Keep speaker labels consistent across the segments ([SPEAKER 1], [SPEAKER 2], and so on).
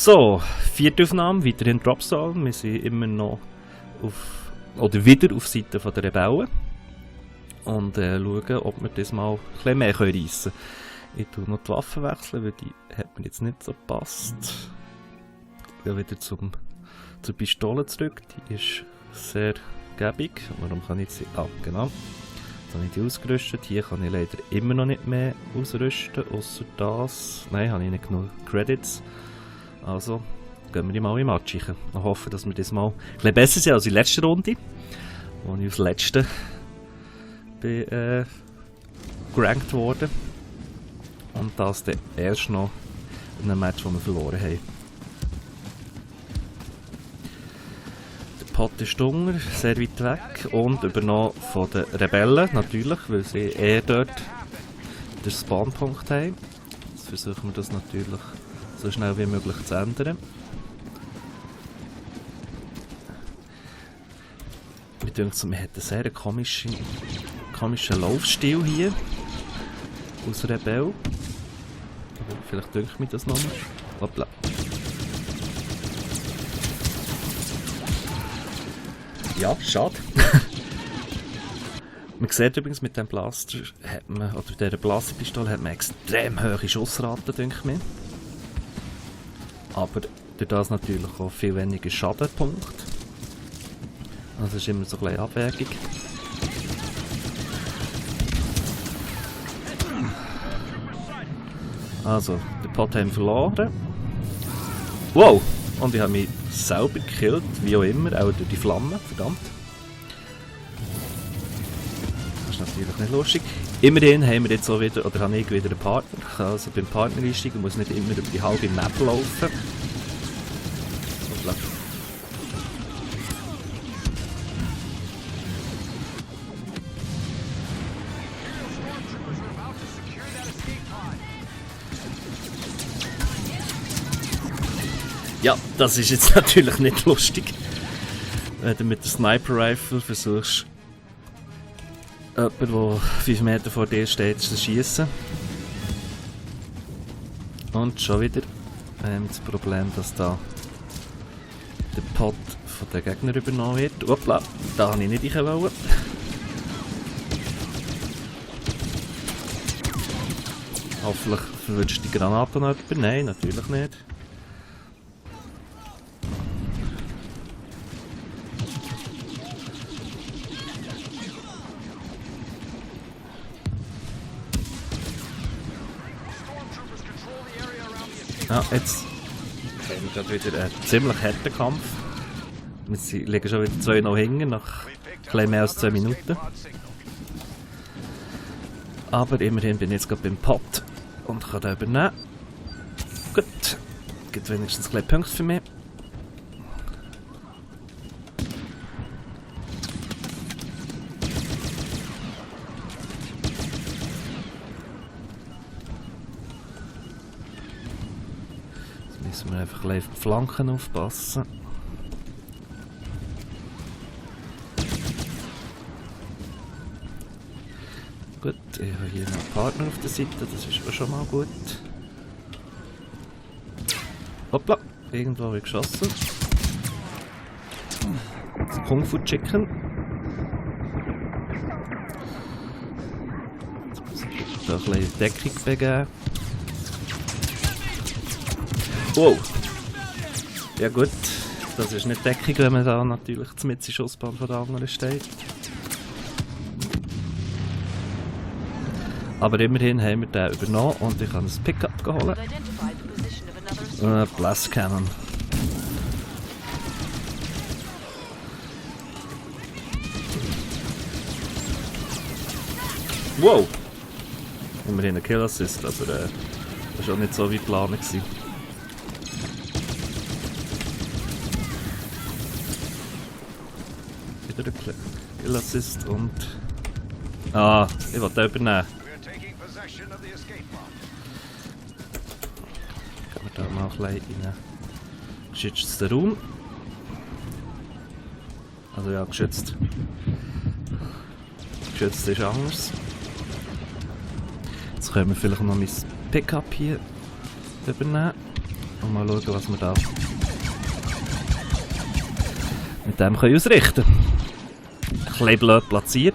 [SPEAKER 1] So, vierte Aufnahme, weiterhin Dropzone. Wir sind immer noch wieder auf Seite der Rebellen. Und schauen, ob wir das mal ein bisschen mehr reissen können. Ich tue noch die Waffen wechseln, weil die hat mir jetzt nicht so gepasst. Ich gehe wieder zur Pistole zurück. Die ist sehr gäbig. Warum kann ich sie... Ah, genau. Jetzt habe ich die ausgerüstet. Hier kann ich leider immer noch nicht mehr ausrüsten, außer das. Nein, habe ich nicht genug Credits. Also gehen wir die mal in Matschichen. Ich hoffe, dass wir das mal ein bisschen besser sind als in der letzten Runde, wo ich als Letzte bin gerankt worden. Und das dann erst noch in einem Match, das wir verloren haben. Der Pot ist unten, sehr weit weg und übernommen von den Rebellen, natürlich, weil sie eher dort den Spawnpunkt haben. Jetzt versuchen wir das natürlich so schnell wie möglich zu ändern. Mir denkt, wir haben einen sehr komischen Laufstil hier aus Rebell. Vielleicht denkt mir das nochmal. Hoppla. Ja, schade. Man sieht übrigens, mit dem Blaster hat man, oder mit dieser Blasterpistole hat man extrem hohe Schussraten, denke ich mir. Aber durch das natürlich auch viel weniger Schadenpunkt. Also ist immer so ein bisschen Abwägung. Also, den Pot haben wir verloren. Wow! Und ich habe mich selber gekillt, wie auch immer, auch durch die Flammen, verdammt. Das ist natürlich nicht lustig. Immerhin haben wir jetzt auch wieder, oder habe ich wieder einen Partner. Ich kann also beim Partner einsteigen, muss nicht immer über die halbe Map laufen. Hoppla. Ja, das ist jetzt natürlich nicht lustig. Wenn du mit der Sniper Rifle versuchst, jemanden, der 5 Meter vor dir steht, zu schießen. Und schon wieder das Problem, dass da der Pot von den Gegnern übernommen wird. Hoppla, da habe ich nicht rein wollen. Hoffentlich verwünscht die Granate noch jemand. Nein, natürlich nicht. Ah, jetzt haben wir gerade wieder einen ziemlich harten Kampf. Wir liegen schon wieder 2 noch hinten, nach etwas mehr als 2 Minuten. Aber immerhin bin ich jetzt gerade beim Pot und kann den übernehmen. Gut, gibt wenigstens ein Punkte für mich. Müssen wir einfach auf die Flanken aufpassen. Gut, ich habe hier noch einen Partner auf der Seite, das ist auch schon mal gut. Hoppla, irgendwo habe ich geschossen. Das Kung Fu Chicken. Jetzt muss ich da ein bisschen Deckung begeben. Wow! Ja gut, das ist nicht Deckung, wenn man da natürlich mit der Schussbahn von der anderen steht. Aber immerhin haben wir den übernommen und ich habe ein Pickup geholt. Blast Cannon. Wow! Immerhin ein Kill Assist, aber das war auch nicht so wie geplant. Wieder ein Kill Assist und... Ah, ich wollte den übernehmen. Gehen wir da mal ein bisschen in einen geschützten Raum. Also ja, geschützt. Geschützt ist anders. Jetzt können wir vielleicht noch mein Pickup hier übernehmen. Und mal schauen, was wir da mit dem können ausrichten können. Ein bisschen blöd platziert.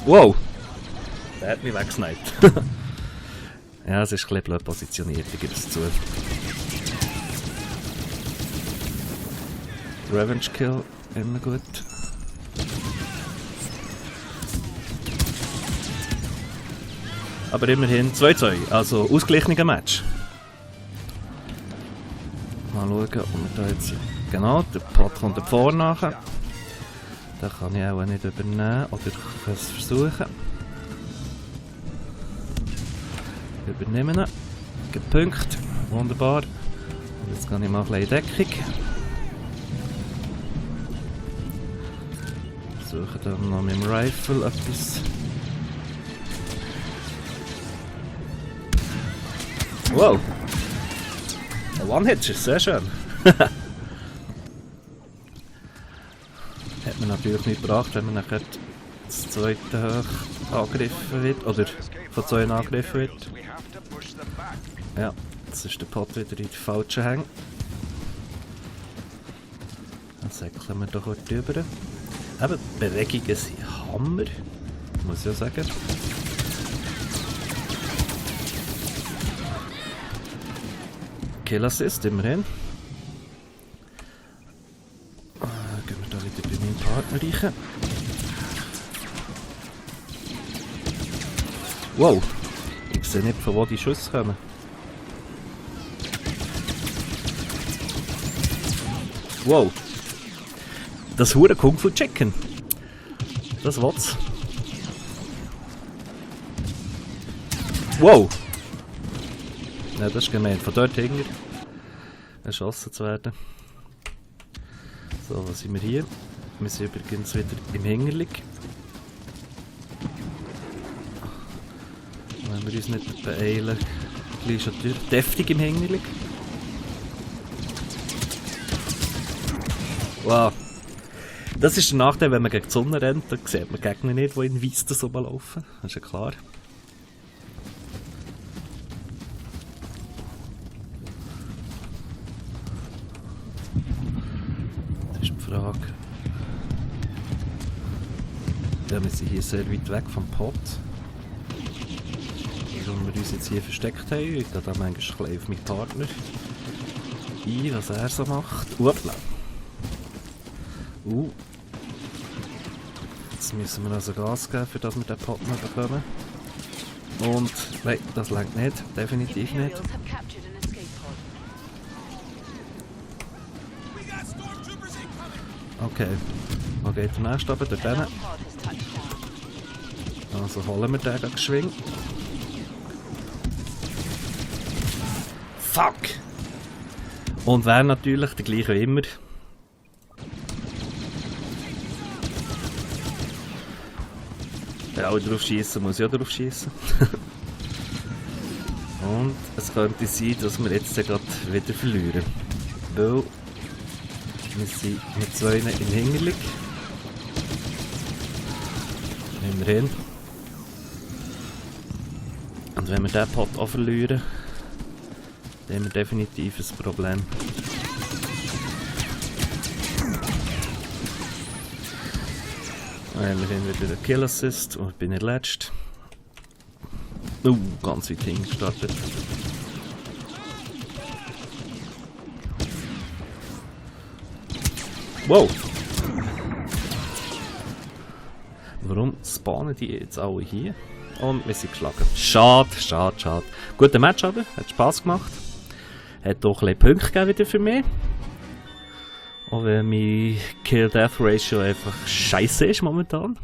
[SPEAKER 1] Wow! Der hat mich weggesniped. Ja, es ist ein bisschen blöd positioniert, ich gebe es zu. Revenge Kill, immer gut. Aber immerhin 2-2, also ausgeglichener Match. Mal schauen, ob wir da jetzt... Genau, der Pot kommt vorne nachher. Den kann ich auch nicht übernehmen, oder ich kann es versuchen. Übernehmen ihn. Gepunkt. Wunderbar. Und jetzt gehe ich mal ein bisschen in Deckung. Versuche dann noch mit dem Rifle etwas. Wow! Ein One-Hitcher, sehr schön. Hat mir natürlich nicht gebracht, wenn man nachher das zweite hoch angegriffen wird, oder von zwei angegriffen wird. Ja, jetzt ist der Pot wieder in die falschen Hängen. Dann säckeln wir doch kurz rüber. Eben, die Bewegungen sind Hammer, muss ich ja sagen. Kill Assist, immerhin. Gehen wir da wieder bei meinem Partner rein. Wow! Ich sehe nicht, von wo die Schüsse kommen. Wow! Das hure Kung Fu Chicken. Das war's. Wow! Ja, das ist gemein. Von dort hinten erschossen zu werden. So, was sind wir hier? Wir sind übrigens wieder im Hingerlig. Wenn wir uns nicht beeilen, gleich schon deftig im Hingerlig. Wow! Das ist der Nachteil, wenn man gegen die Sonne rennt, dann sieht man Gegner nicht, die in Weiss rumlaufen. Das ist ja klar. Das ist die Frage. Ja, wir sind hier sehr weit weg vom Pot. Warum wir uns jetzt hier versteckt haben. Ich gehe da manchmal ein bisschen auf meinen Partner ein, was er so macht. Upla! Jetzt müssen wir also Gas geben, für dass wir den Pot noch bekommen. Und, nein, das reicht nicht, definitiv nicht. Okay, wo geht der nächste runter? Durch den. Also holen wir den geschwind. Fuck! Und wäre natürlich der gleiche wie immer. Ja, auch drauf schießen muss ich auch drauf schießen. Und es könnte sein, dass wir jetzt gerade wieder verlieren. Weil wir sind mit zwei im Hingerlig. Immerhin. Und wenn wir diesen Pot auch verlieren, dann haben wir definitiv ein Problem. Wir haben wieder den Kill Assist und ich bin nicht letzt. Ganz weit hinten gestartet. Wow! Warum spawnen die jetzt alle hier? Und wir sind geschlagen. Schade, schade, schade. Guter Match aber, hat Spass gemacht. Hat auch ein bisschen Punkte gegeben wieder für mich. Auch wenn mein Kill-Death-Ratio einfach scheiße ist momentan.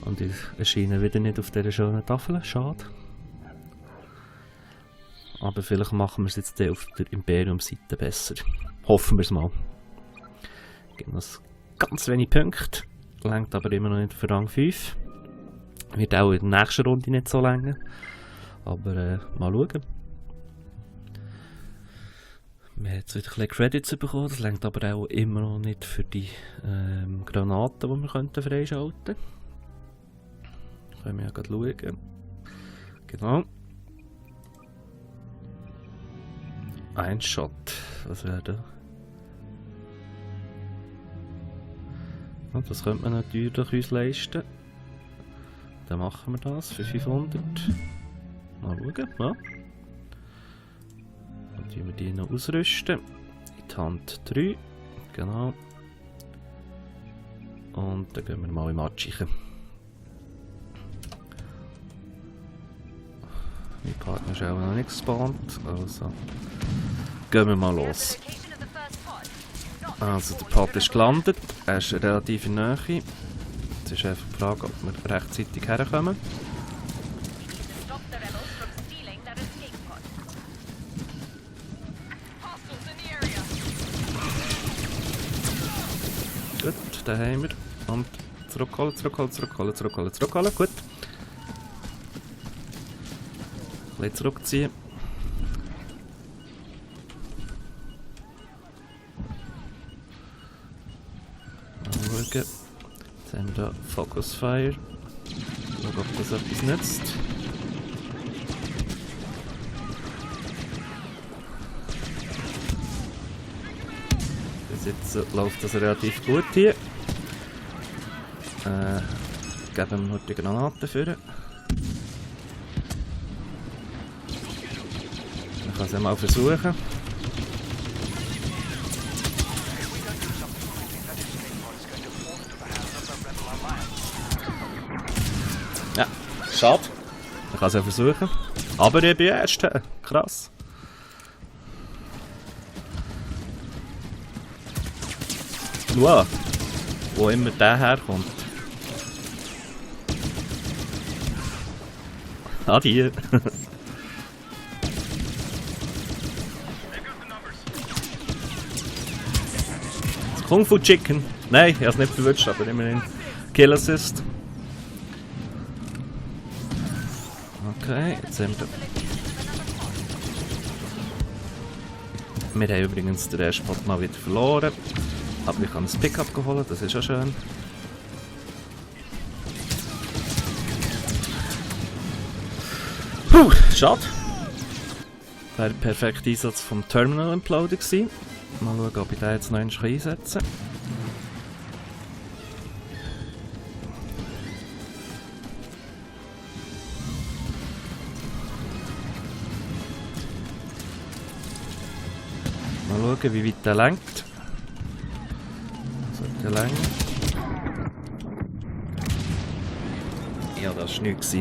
[SPEAKER 1] Und ich erscheine wieder nicht auf dieser schönen Tafel. Schade. Aber vielleicht machen wir es jetzt auf der Imperium-Seite besser. Hoffen wir es mal. Gibt noch ganz wenig Punkte. Längt aber immer noch nicht für Rang 5. Wird auch in der nächsten Runde nicht so länger. Aber mal schauen. Wir haben jetzt wieder ein bisschen Credits bekommen, das reicht aber auch immer noch nicht für die Granaten, die wir freischalten könnten. Können wir ja gerade schauen. Genau. Ein Shot. Was wäre da? Und das könnte man natürlich uns leisten. Dann machen wir das für 500. Mal schauen. Ja. Dann tun wir die noch ausrüsten. In die Hand 3. Genau. Und dann gehen wir mal in Matschichen. Mein Partner ist auch noch nicht gespawnt. Also gehen wir mal los. Also der Pod ist gelandet. Er ist relativ in Nähe. Jetzt ist einfach die Frage, ob wir rechtzeitig herkommen. Gut, den haben wir. Und zurückholen, zurückholen, zurückholen, zurückholen, zurückholen. Gut. Ein bisschen zurückziehen. Mal schauen. Jetzt haben wir da Focus Fire. Schauen, ob das etwas nützt. Bis jetzt läuft das relativ gut hier. Geben wir noch die Granaten für. Ich kann es ja mal versuchen. Ja, schade. Ich kann es ja versuchen. Aber ich bin Erster. Krass. Schau, wo immer der herkommt. Ah, die. Kung Fu Chicken. Nein, ich habe es nicht verwünscht, aber immerhin Kill Assist. Okay, jetzt haben wir... Wir haben übrigens den ersten Spot mal wieder verloren. Aber ich habe ein Pickup geholt, das ist auch schön. Puh, schade. Das war der perfekte Einsatz vom Terminal Imploder gewesen. Mal schauen, ob ich den jetzt noch einmal einsetzen kann. Mal schauen, wie weit der lenkt. Sollte länger. Ja, das war nichts.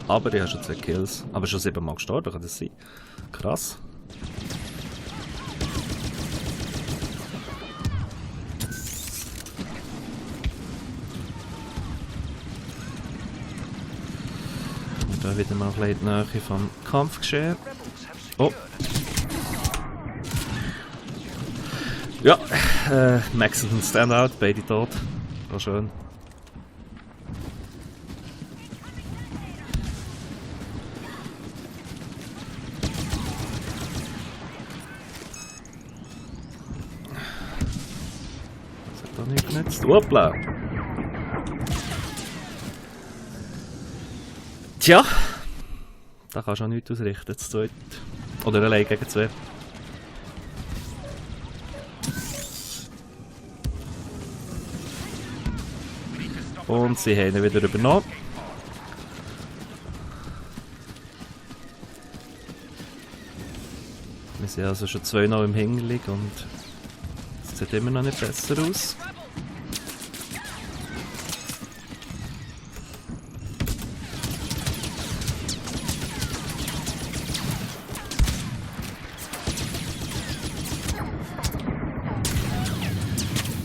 [SPEAKER 1] Aber ich habe schon 2 Kills. Aber schon 7 Mal gestorben, kann das sein? Krass. Und da wieder mal ein bisschen in die Nähe vom Kampfgeschehen. Oh! Ja, Mexican Standout, beide tot. War schön. Das hat doch nicht genützt. Hoppla! Tja, da kannst du auch nichts ausrichten, zu zweit. Oder allein gegen 2. Und sie haben ihn wieder übernommen. Wir sind also schon 2 noch im Hinterlig und es sieht immer noch nicht besser aus.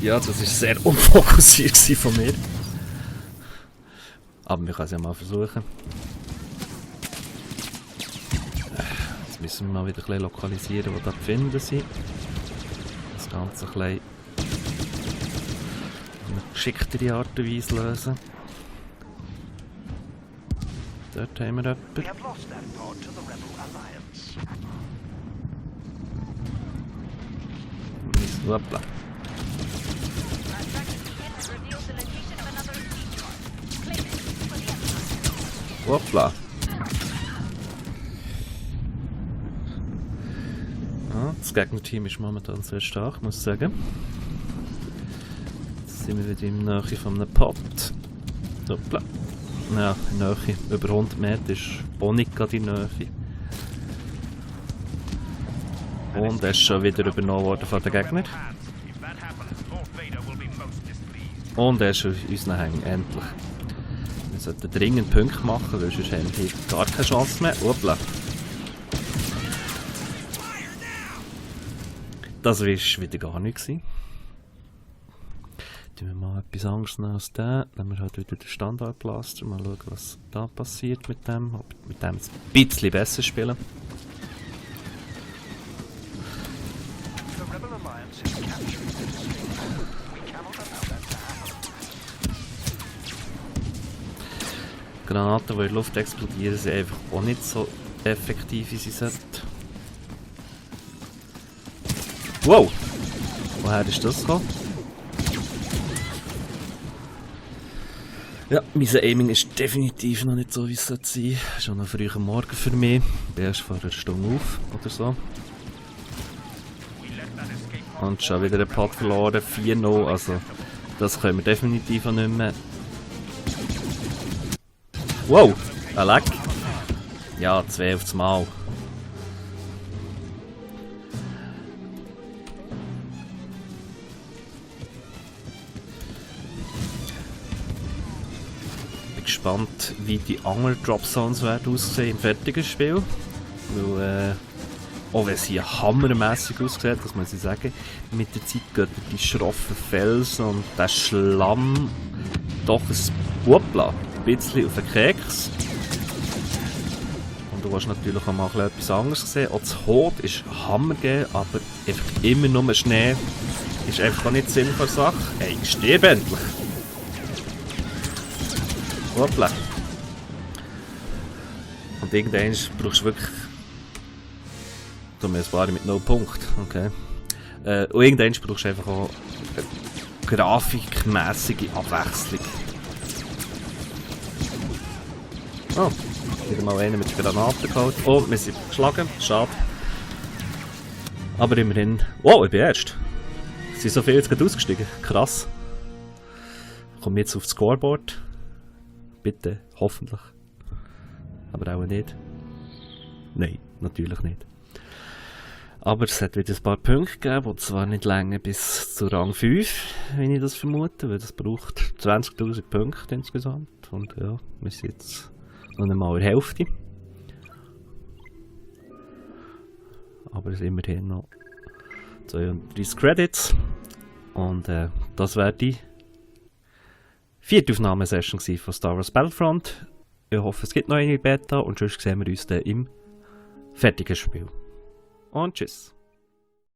[SPEAKER 1] Ja, das war sehr unfokussiert von mir. Aber wir können es ja mal versuchen. Jetzt müssen wir mal wieder ein bisschen lokalisieren, wo da die Finden sind. Das Ganze ein bisschen auf eine geschicktere Art und Weise lösen. Dort haben wir jemanden. Hoppla. Hoppla. Ja, das Gegnerteam ist momentan sehr stark, muss ich sagen. Jetzt sind wir wieder in der Nähe von einem Pot. Hoppla. Ja, in der Nähe. Über 100 Meter ist auch nicht gerade in der Nähe. Und er ist schon wieder übernommen worden von den Gegnern. Und er ist auf unseren Hängen, endlich. Wir sollten dringend Punkte machen, weil sonst haben wir gar keine Chance mehr. Hoppla. Das war wieder gar nicht. Tun wir mal etwas anderes als den. Nehmen wir halt wieder den Standardblaster. Mal schauen, was da passiert mit dem. Ob wir mit dem ein bisschen besser spielen. Granaten, die in der Luft explodieren, sind einfach auch nicht so effektiv, wie sie sollten. Wow! Woher ist das gekommen? Ja, mein Aiming ist definitiv noch nicht so, wie es sein sollte. Schon noch früh am Morgen für mich. Ich bin erst vor einer Stunde auf oder so. Und schon wieder einen Pot verloren, 4-0, also das können wir definitiv auch nicht mehr. Wow, ein Leck. Ja, 2 auf das Mal. Ich bin gespannt, wie die anderen Drop Zones werden aussehen im fertigen Spiel. Weil, auch wenn es hier hammermässig aussieht, das muss ich sagen, mit der Zeit gehen die schroffen Felsen und der Schlamm doch ein bisschen auf den Keks. Und du willst natürlich auch mal etwas anderes sehen. Auch das Hot ist hammergeil, aber einfach immer nur Schnee ist einfach auch nicht Sinn der Sache. Hey, stirb endlich! Hoppla! Und irgendwann brauchst du wirklich... Du musst sparen mit 0 Punkten, okay. Und irgendwann brauchst du einfach auch eine grafikmäßige Abwechslung. Oh, wieder mal einer mit Granaten geholt. Oh, wir sind geschlagen, schade. Aber immerhin... Wow, ich bin erst. Es sind so viele jetzt gerade ausgestiegen, krass. Komme jetzt aufs Scoreboard. Bitte, hoffentlich. Aber auch nicht. Nein, natürlich nicht. Aber es hat wieder ein paar Punkte gegeben, die zwar nicht länger bis zu Rang 5, wenn ich das vermute, weil das braucht 20.000 Punkte insgesamt. Und ja, wir sind jetzt noch einmal in der Hälfte. Aber es sind immerhin noch 32 Credits. Und das wäre die 4. Aufnahmesession von Star Wars Battlefront. Ich hoffe, es gibt noch eine Beta und sonst sehen wir uns dann im fertigen Spiel. Und tschüss.